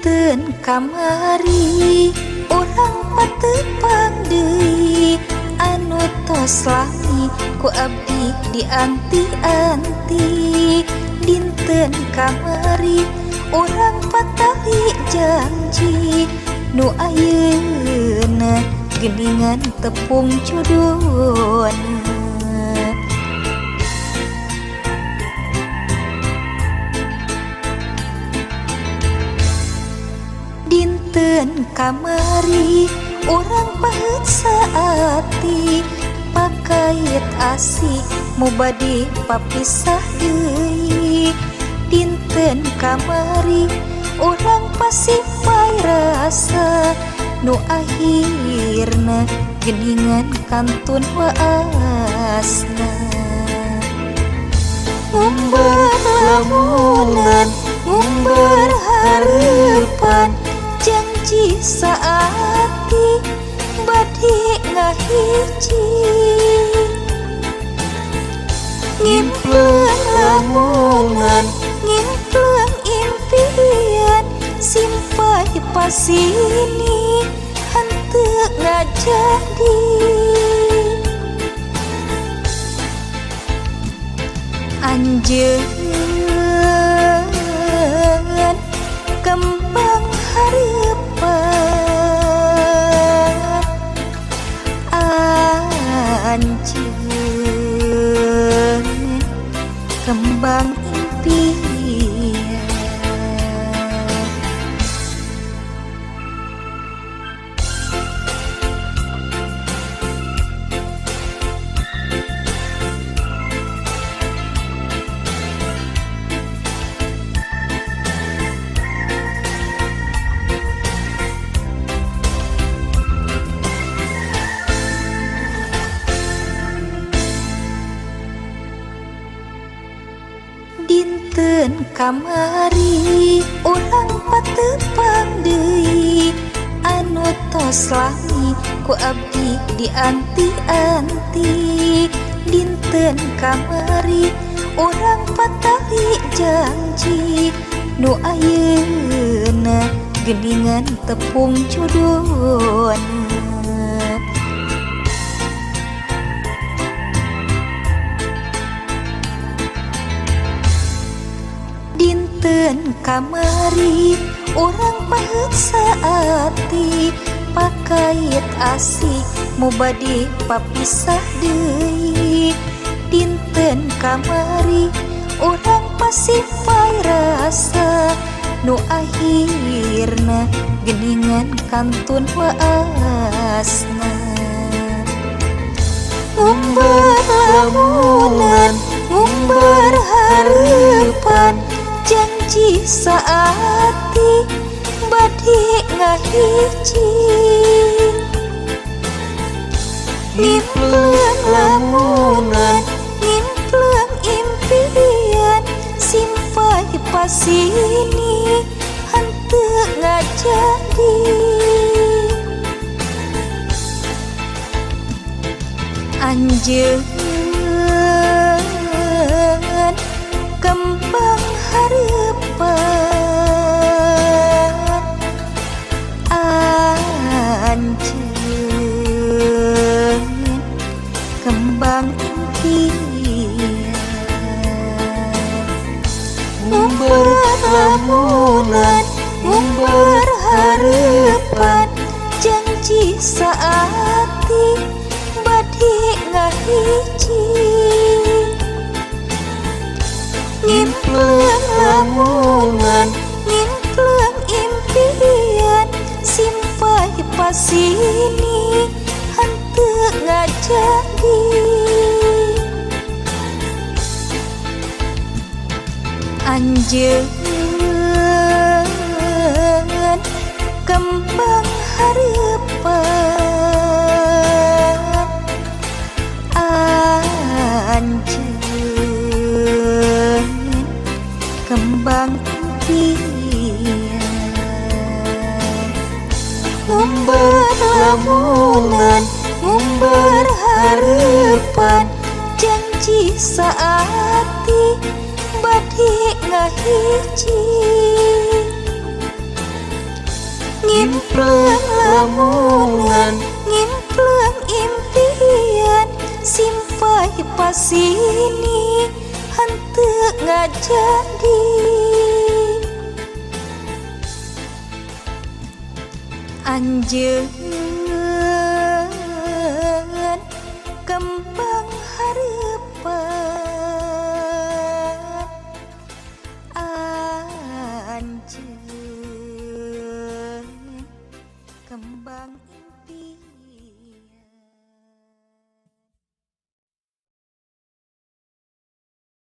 Dinten kamari urang patepang deui anu tos lami ku abdi dianti-anti. Dinten kamari urang patali janji nu ayeuna geuningan tepung judona. Dinten kamari urang paheut saati pakait asih mubadi papisah deui. Dinten kamari urang pasipai rasa nu akhirna geuningan kantun waasna. Ngumbar lamunan ngumbar hareupan janji saati bade ngahiji. Ngimpleung lamunan ngimpleung impian simpai pasini henteu ngajadi. Anjeun kembang hareupan, anjeun kembang impian. Dinten kamari urang patepang deui anu tos lami ku abdi dianti-anti. Dinten kamari urang patali janji nu ayeuna geuningan tepung judona. Dinten kamari urang paheut saati pakait asih mubadi papisah deui. Dinten kamari urang pasipai rasa nu akhirna geuningan kantun waasna. Ngumbar lamunan ngumbar hareupan janji saati bade ngahiji. Ngimpleung lamunan ngimpleung impian simpai pasini henteu ngajadi. Anjeun kembang hareupan, anjeun kembang impian. Ngumbar lamunan ngumbar hareupan janji saati bade ngahiji. Ngimpleung lamunan ngimpleung impian simpai pasini henteu ngajadi. Anjeun kembang hareupan, anjeun kembang impian. Ngumbar lamunan ngumbar harapan janji saati bade ngahiji. Ngimpleung lamunan, ngimpleung impian, simpai pasini henteu ngajadi. Anjeun kembang hareupan, anjeun kembang.